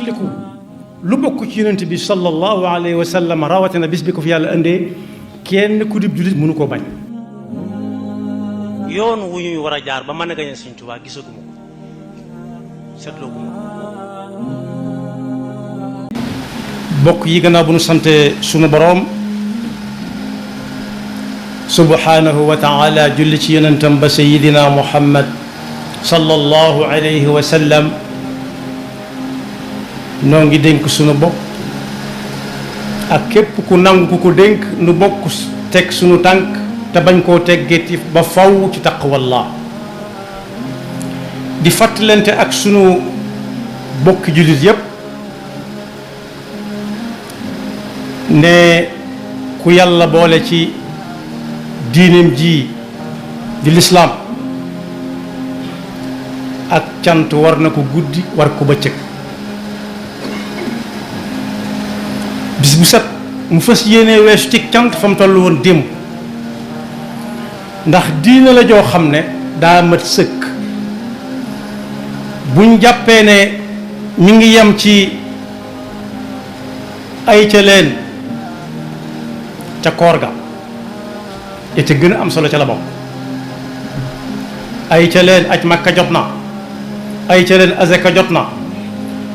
fàttaliku lu bokk ci yonent bi sallallahu alayhi wa sallam rawatina bis bi ko fi yàlla indee kenn ku dib jullit mënu koo bañ. yoon wu ñuy war a jaar ba mën a gañe Sëñ Tuubaa gisaguma ko seetlooguma ko. bokk yi gannaaw bu nu sante sunu boroom subhanahu wa taala julli ci yonentam ba sayidina muhammad sallallahu alayhi wa sallam noo ngi dénk sunu bopp ak képp ku nangu ku ko dénk nu bokk teg sunu tànk te bañ koo teggeeti ba faw ci taqwallah di fàttalante ak sunu bokki jullit yépp ne ku yàlla boole ci diineem ji di lislaam ak cant war na ko guddi war ko bëccëg bis bu set mu fas yéene weesu ci cant fa mu toll woon démb ndax diine la joo xam ne daa mat sëkk buñ jàppee ne mi ngi yem ci ay ca leen ca koor ga te ca gën a am solo ca la bokk ay ca leen aj makka jot na ay ca leen azaka jot na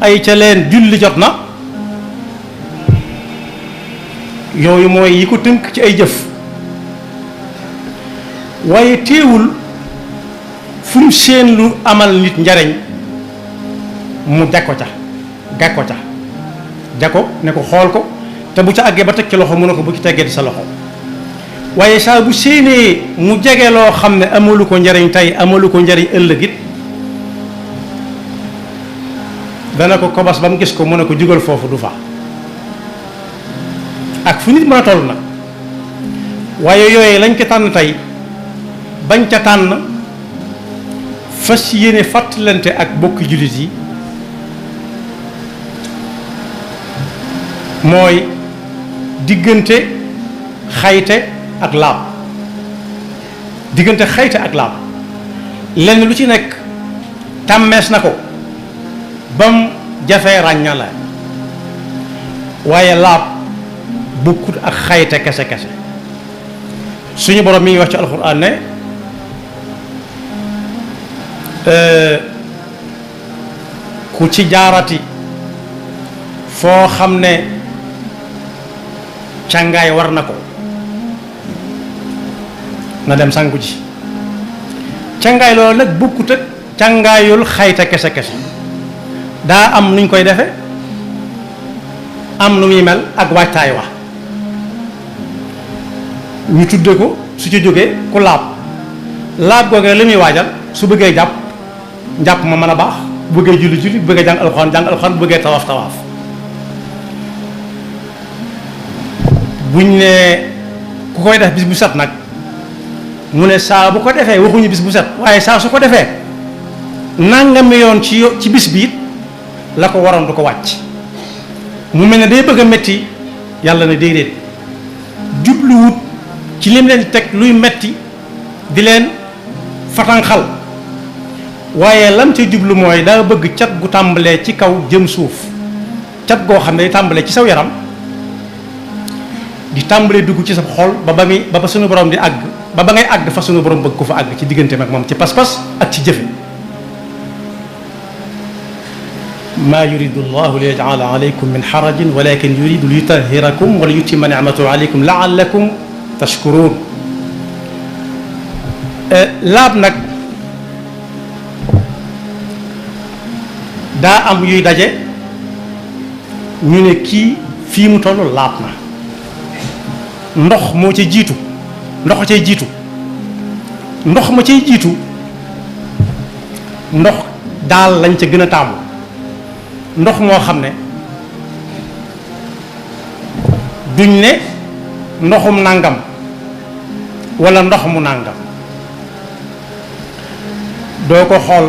ay ca leen julli jot na yooyu mooy yi ko tënk ci ay jëf waaye teewul fu mu seen lu amal nit njariñ mu jako ca gàkko ca jako ne ko xool ko te bu ca àggee ba teg ci loxo mu ne ko bu ci teggee di sa loxo waaye saa bu séenee mu jege loo xam ne amalu ko njariñ tey amalu ko njariñ ëllëg it dana ko kobas ba mu gis ko mu ne ko jugal foofu du fa ak fu nit mën a toll nag waaye yooyu lañ ko tànn tey bañ ca tànn fas yéene fàttalante ak bokki jullit yi mooy diggante xayte ak laab diggante xayte ak laab lenn lu ci nekk tàmmees na ko bam jafee ràññale waaye laab bokkut ak xayte kese kese suñu borom mi ngi wax ci alxuraan ne ku ci jaarati foo xam ne càngaay war na ko na dem sangu ji càngaay loolu nag bokkut ak càngaayul xayta kese kese daa am nuñ koy defe am nu muy mel ak waajtaay wa ñu tudde ko su ci jógee ku laab laab googee li muy waajal su bëggee jàpp njàpp ma mën a baax bu bëggee julli julli bu bëggee jàng alxuraan bu bëggee tawaaf tawaaf buñ ne ku koy def bis bu set nag mu ne saa bu ko defee waxuñu bis bu set waaye saa su ko defee nangami yoon ci bis bi it la ko waroon du ko wàcc mu mel ne day bëgg a metti yàlla ne déedéet jubluwut ci lim leen teg luy metti di leen fatanxal waaye lam ca jublu mooy daa bëgg cat gu tàmbalee ci kaw jëm suuf cat goo xam ne day tàmbalee ci saw yaram di tàmbalee dugg ci sa xol ba ba sunu borom di àgg ba ngay àgg fa sunu borom bëgg ko fa àgg ci diggante mag moom ci pas-pas ak ci jëfe maa yuridu llahu li yaj'ala alaykum min harajin walakin yuridu li yutahhirakum wa li yutimma ni'matahu alaykum la'allakum tashkurun laab nag daa am yuy daje ñu ne kii fii mu toll laab na ndox moo ca jiitu ndox ma cay jiitu ndox ma cay jiitu ndox daal lañ ca gën a taamu ndox moo xam ne duñ ne ndoxum nàngam walla ndox mu nàngam doo ko xool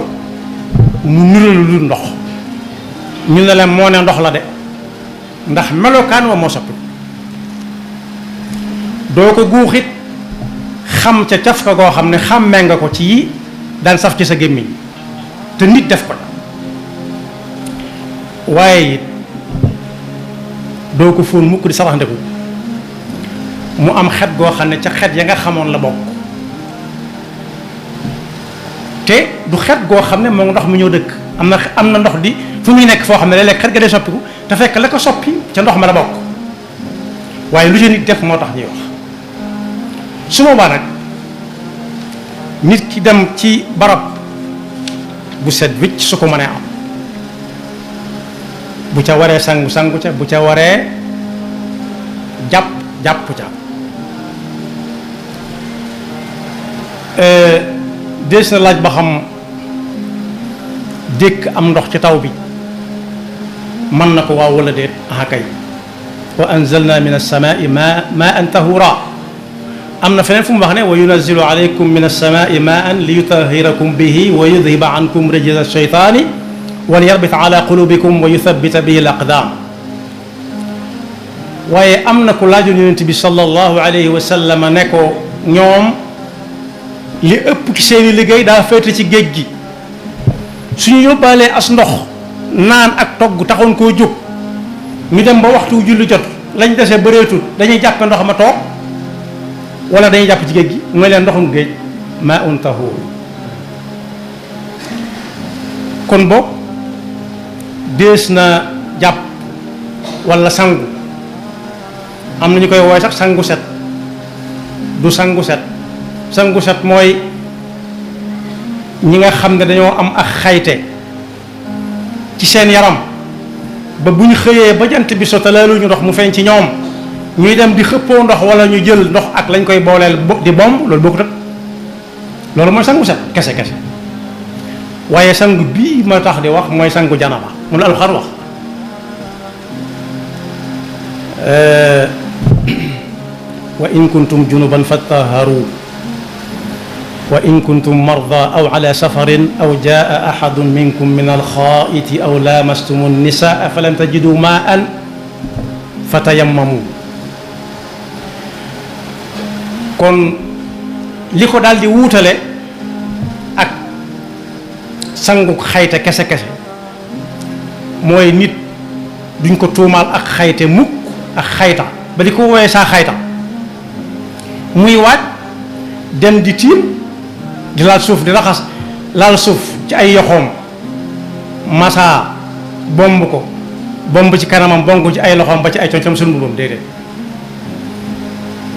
mu nuralu lu ndox ñu ne la moo ne ndox la de ndax melokaan wa moo soppi doo ko guuxit xam ca caf ka goo xam ne xàmmee nga ko ci yi daan saf ci sa gémmiñ te nit def ko waaye it doo ko fóon mukk di saraxndeku mu am xet goo xam ne ca xet ya nga xamoon la bokk te du xet goo xam ne moo ndox mu ñëw dëkk am na ndox di fu muy nekk foo xam ne léeg-léeg xet ga day soppiku te fekk la ko soppi ca ndox ma la bokk waaye lu ci nit def moo tax ñuy wax su boobaa nag nit ki dem ci barab bu set wicc su ko mënee am bu ca waree sangu sangu ca bu ca waree jàpp jàpp ca dees na laaj ba xam dékk am ndox ci taw bi mën na ko waaw wala déet aha kay wa anzalna min as-samaa'i maa'an tahuura am na feneen fu mu wax ne wa yunazzilu alaykum min as-samaa'i maa'an li yutahhirakum bihi wa yudhiba ankum rijza ash-shaytaani wa liyarbita ala qulubikum wa yuthabbita bihi al-aqdaam waaye am na ku laajoon yonent bi sallallahu alayhi wa sallam ne ko ñoom li ëpp ci seeni liggéey daa féete ci géej gi suñu yóbbaalee as ndox naan ak togg taxoon koo jóg ñu dem ba waxtu julli jot lañ dese bëreetul dañuy jàpp ndox ma toog wala dañuy jàpp ci géej gi mooy leen ndoxum géej maa un tahuur kon boog dees na jàpp wala sangu am na ñu koy woowe sax sangu set du sangu set sangu set mooy ñi nga xam ne dañoo am ak xayte ci seen yaram ba bu ñu xëyee ba jant bi so te laaluñu ndox mu feeñ ci ñoom ñuy dem di xëppoo ndox wala ñu jël ndox ak lañ koy booleel di bomb loolu bokkut ak loolu mooy sangu set kese kese waaye sangu bii ma tax di wax mooy sangu janaba mu la alxar wax wa in kuntum junuban fattaharu wa in kuntum marda aw ala safarin aw jaa ahadun minkum min alxaa'iti aw lamastum nisaa falam tajidu maa'an fatayammamu kon li ko daal di wuutale ak sangu xayte kese kese mooy nit duñ ko tuumaal ak xayte mukk ak xayta ba di ko woowee saa xayta muy waaj dem di tiim di laal suuf di raxas laal suuf ci ay yoxoom masa bomb ko bomb ci kanamam bomb ci ay loxoom ba ci ay concam suñu mbubbam déedéet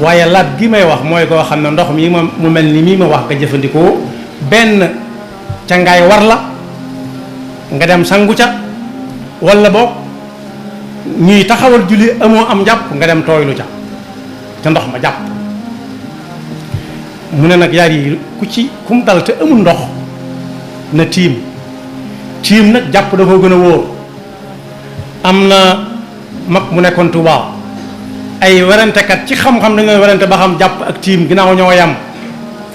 waaye laat gi may wax mooy koo xam ne ndox mi mu mel ni mii ma wax nga jëfandikoo benn ca ngaay war la nga dem sangu ca walla boog ñuy taxawal julli amoo am jàpp nga dem tooylu ca te ndox ma jàpp mu ne nag yaar yi ku mu dal te amul ndox na tiim nag jàpp da koo gën a wóor am na mag mu nekkoon Tuubaa ay werantekat ci xam-xam dañu leen werante ba xam jàpp ak tiim ginnaaw ñoo yam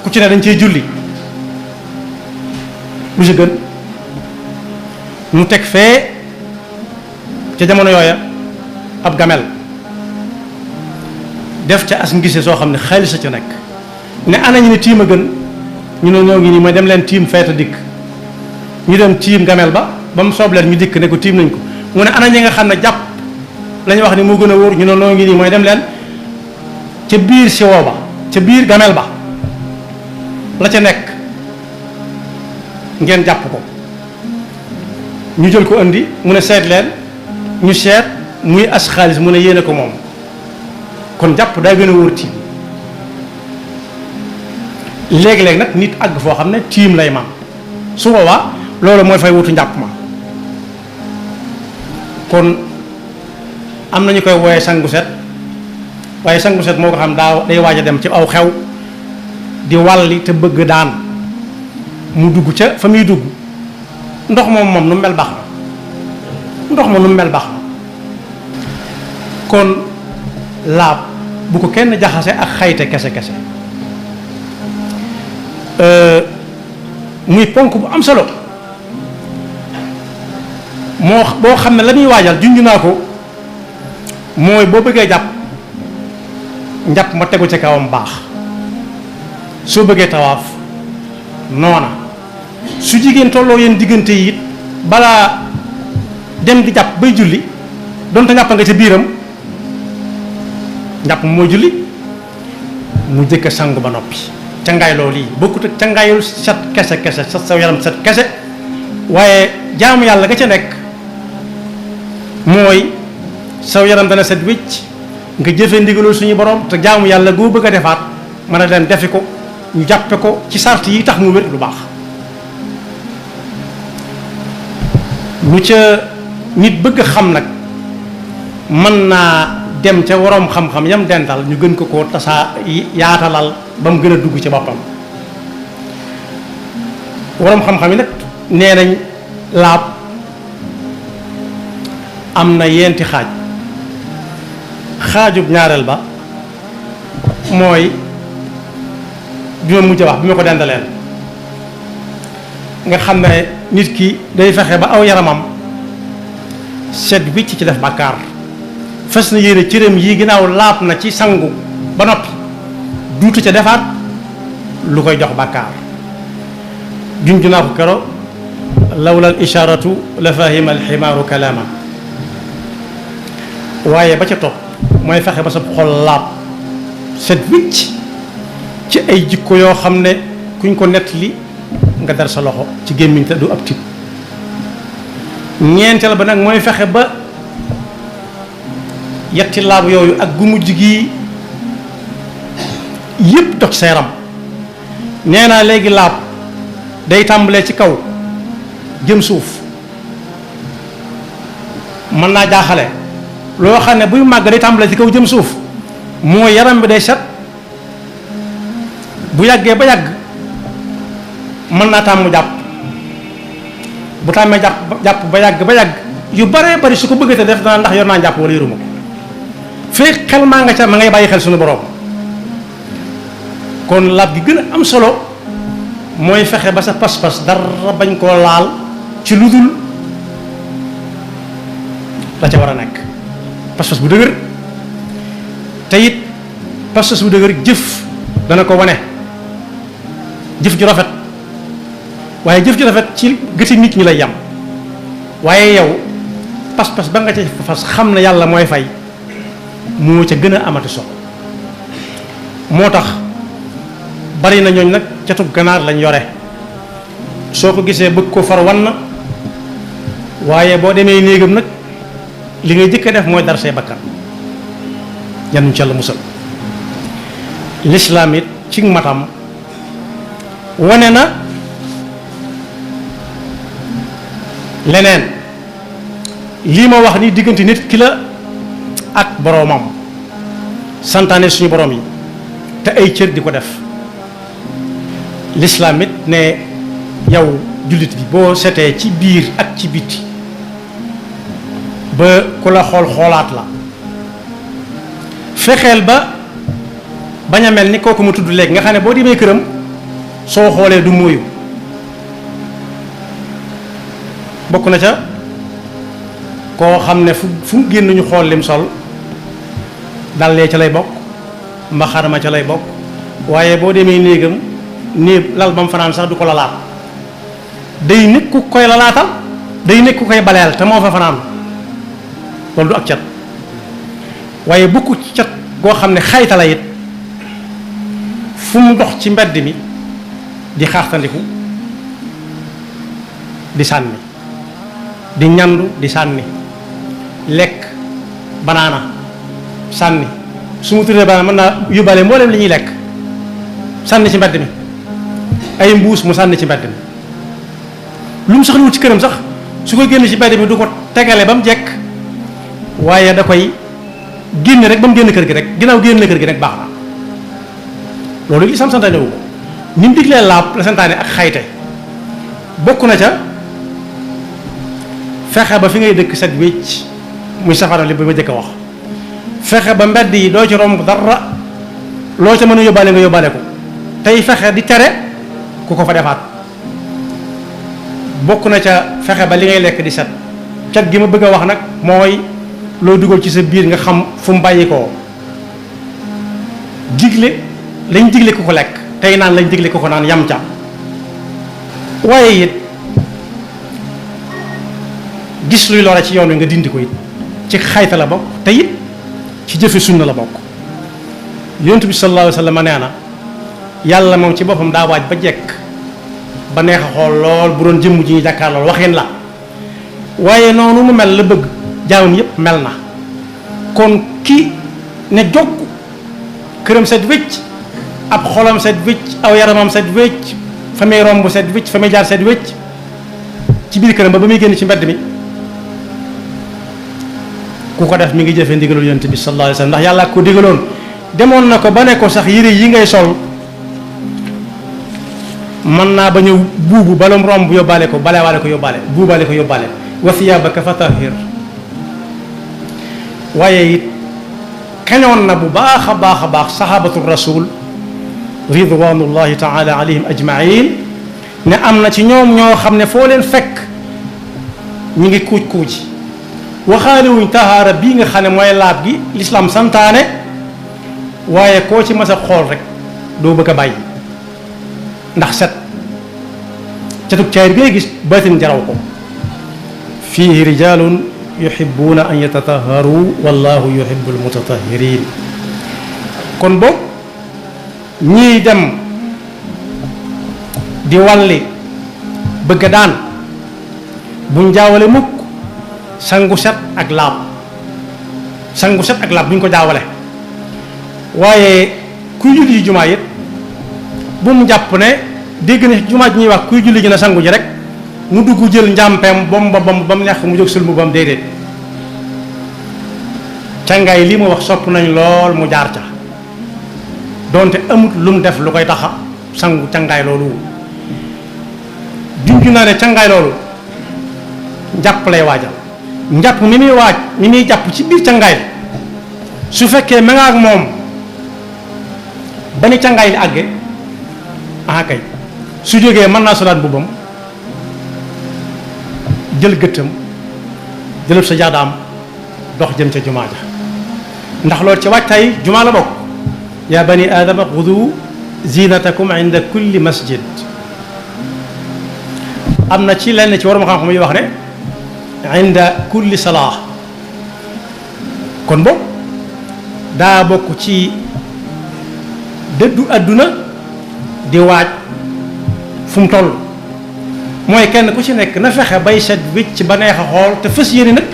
ku ci ne dañ cey julli lu ci gën mu teg fee ca jamono yooya ab gamel def ca as ngise soo xam ne xaalis a ca nekk ne ana ñu ne tiim a gën ñu ne ñoo ngi nii mooy dem leen tiim feeta dikk ñu dem tiim gamel ba mu soob leen ñu dikk ne ko tiim nañ ko mu ne ana ñi nga xam ne jàpp la ñu wax ni moo gën a wóor ñu ne noo ngi nii mooy dem leen ca biir siwo ba ca biir gamel ba la ca nekk ngeen jàpp ko ñu jël ko andi mu ne seet leen ñu seet muy as xaalis mu ne yéene ko moom kon jàpp daa gën a wóor tiim léegi-léegi nag nit àgg foo xam ne tiim lay man su boobaa loolu mooy fay wutu njàpp ma kon am na ñu koy wooyee sangu set waaye sangu set moo ko xam daa day waaj a dem ci aw xew di walli te bëgg daan mu dugg ca fa muy dugg ndox moom nu mel baax na ndox moom nu mel baax na kon laab bu ko kenn jaxase ak xayte kese kese muy ponk bu am solo boo xam ne la muy waajal junj naa ko mooy boo bëggee jàpp njàpp ma tegu ci kawam baax soo bëggee tawaaf noona su jigéen tolloo yéen diggante yi it balaa dem di jàpp bay julli donte njàpp nga ca biiram njàpp mooy julli mu jëkk sangu ba noppi cangaay loolu yi bokkut ak cangaayul set kese kese sa saw yaram set kese waaye jaamu yàlla ga ca nekk mooy saw yaram dana set wicc nga jëfe ndigalul suñu borom te jaamu yàlla goo bëgg a defaat mën a dem defi ko ñu jàppe ko ci sart yi tax mu wér lu baax lu ca nit bëgg a xam nag mën naa dem ca waroom xam-xam yam dental ñu gën ko koo tasaa yaatalal ba mu gën a dugg ci boppam waroom xam-xam yi nag nee nañ laab am na yenti xaaj xaajub ñaareel ba mooy bi ma mujj a wax bi ma ko dendaleel nga xam ne nit ki day fexe ba aw yaramam set wicc ci def bàkkaar fas na yéene cëram yi ginnaaw laab na ci sangu ba noppi duutu ca defaat lu koy jox bàkkaar junju naa ko kero lawla al isharatu la fahima al ximaaru kalaama waaye ba ca topp mooy fexe ba sa xol laab set wicc ci ay jikko yoo xam ne kuñ ko nettali nga dar sa loxo ci gémmiñ te du ab tib ñeenteel ba nag mooy fexe ba yetti laab yooyu ak gu mujj gi yépp dox sa yaram nee naa léegi laab day tàmbalee ci kaw jëm suuf mën naa jaaxale loo xam ne buy màgg day tàmbalee ci kaw jëm suuf mooy yaram bi day set bu yàggee ba yàgg mën naa tàmm jàpp bu tàmmee jàpp ba yàgg yu baree bari su ko bëggee te def dana ndax yor naa jàpp wala yoruma ko fii xel maa nga ca ma ngay bàyyi xel suñu borom kon laab gi gën a am solo mooy fexe ba sa pas-pas dara bañ koo laal ci lu dul la ca war a nekk pas-pas bu dëgër te it pas-pas bu dëgër jëf dana ko wane jëf ju rafet waaye jëf ju rafet ci gëti nit ñi lay yam waaye yow pas-pas ba nga ca fas xam ne yàlla mooy fay moo ca gën a amati solo moo tax bari na ñooñ nag catub ganaar lañ yore soo ko gisee bëgg ko far wan na waaye boo demee néegam nag li ngay jëkk a def mooy dar say bakkan yanuñ ca la musal lislaam it ci matam wane na leneen lii ma wax ni diggante nit ki la ak boroomam santaane suñu boroom yi te ay cër di ko def lislaam it ne yow jullit bi boo setee ci biir ak ci biti ba ku la xool xoolaat la fexeel ba bañ a mel ni kooku mu tudd léegi nga xam ne boo demee këram soo xoolee du mooyu bokk na ca koo xam ne fu mu génn ñu xool lim sol dallee ca lay bokk mbaxarama ca lay bokk waaye boo demee néegam néeg lal ba mu fanaan sax du ko lalaat day nekk ku koy lalaatal day nekk ku koy baleel te moo fa fanaan loolu du ak cat waaye bukku ci cat goo xam ne xayta la it fu mu dox ci mbedd mi di xaaxtandiku di sànni di ñandu di sànni lekk banaana sànni su mu tuddee banaana mën naa yóbbaale mboolem li ñuy lekk sànni ci mbedd mi ay mbuus mu sànni ci mbedd mi lu mu soxlawul ci këram sax su ko génn ci mbedd mi du ko tegale ba mu jekk waaye da koy génne rek ba mu génn kër gi rek ginnaaw génn kër gi rek baax na loolu li sam santaane wu ko ni mu diglee laab la santaane ak xayte bokk na ca fexe ba fi ngay dëkk set wécc muy safara li ba ma jëkk a wax fexe ba mbedd yi doo ci romb dara loo ca mën a yóbbaale nga yóbbaale ko tey fexe di tere ku ko fa defaat bokk na ca fexe ba li ngay lekk di set cat gi ma bëgg a wax nag mooy loo dugal ci sa biir nga xam fu mu bàyyi koo digle lañ digle ku ko lekk tey naan lañ digle ku ko naan yam ca waaye it gis luy lore ci yoon wi nga dindi ko it ci xayta la bokk te it ci jëfe sunna la bokk. yonent bi sallallahu alayhi wa sallam nee na yàlla moom ci boppam daa waaj ba jekk ba neex a xool lool bu doon jëmm ji ñu jàkkaar lool waxin la waaye noonu mu mel la bëgg jaamam yépp mel na. kon ki ne jog këram set wécc ab xolam set wécc aw yaramam set wécc fa muy romb set wécc fa muy jaar set wécc ci biir këram ba muy génn ci mbedd mi ku ko def mi ngi jëfe ndigalul yonent bi sallallahu alayhi wa sallam ndax yàlla ko digaloon demoon na ko ba ne ko sax yére yi ngay sol mën naa ba ñëw buubu balum romb yóbbaale ko balewaale ko yóbbaale buubaale ko yóbbaale wa thiyaabaka fatahhir waaye it kañoon na bu baax a baax sahabatu rasul ridwanullahi taala alayhim ajmain ne am na ci ñoom ñoo xam ne foo leen fekk ñu ngi kuuj kuuji waxaale wuñ tahaara bii nga xam ne mooy laab gi lislaam santaane waaye koo ci mas a xool rek doo bëgg a bàyyi ndax set cetug caayir ngay gis baatin jaraw ko fiihi rijalun yuhibbuna an yatataharu wallahu yuhibbul mutatahirin kon boog ñii dem di walli bëgg daan buñ jaawale mukk sangu set ak laab buñ ko jaawale waaye kuy julli ji jumaa it bu mu jàpp ne dégg na jumaa ji ñuy wax kuy julli ji na sangu ji rek mu dugg jël njàmpeem ba mu neex mu jóg sul mu bam déedéet cangaay lii ma wax sopp nañ lool mu jaar ca donte amut lu mu def lu koy taxa sangu cangaay loolu junju naa ne cangaay loolu njàpp lay waajal njàpp mi muy waaj mi muy jàpp ci biir cangaay su fekkee ma nga ak moom ba ni cangaay li àgge ah kay su jógee mën naa solaat mbubbam jël gëttam jëlëb sa jaadaam dox jëm ca jumaa ja ndax loolu ci waajtaay jumaa la bokk yaa bani aadama xudu zinatakum inda kulli masjid am na ci lenn ci warum xam-xam yi wax ne inda kulli salaa kon bokk daa bokk ci dëddu àdduna di waaj fu mu toll mooy kenn ku ci nekk na fexe bay set wicc ba neex a xool te fës yéene nag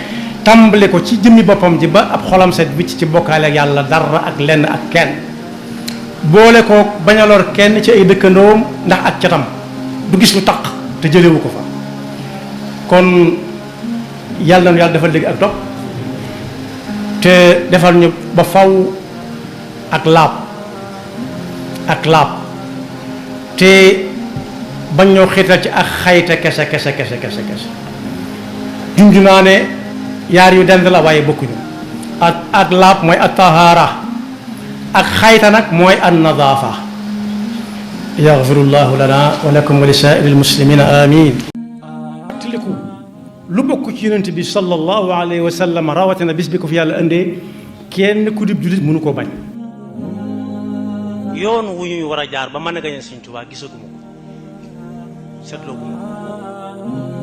tàmbali ko ci jëmmi boppam ji ba ab xolam set wicc ci bokkaale ak yàlla dara ak lenn ak kenn boole ko bañ a lor kenn ci ay dëkkandoom ndax ak catam du gis lu taq te jëlewu ko fa kon yàlla na yàlla defal léegi ak topp te defal ñu ba faw ak laab te bañ ñoo xiital ci ak xayte kese junj naa ne yaar yu dend la waaye bokkuñu ak laab mooy at tahaara ak xayta nag mooy an nadaafa yaxfirullahu lana wa lakum wa li saa'iril muslimina amin tiliku lu bokk ci yonent bi sallallahu alayhi wa sallam rawatina bis bi ko fi yàlla indee kenn ku dib jullit mënu koo bañ yoon wu ñuy war a jaar ba mën a gañe Sëñ Tuubaa gisaguma ko seetloo guma ko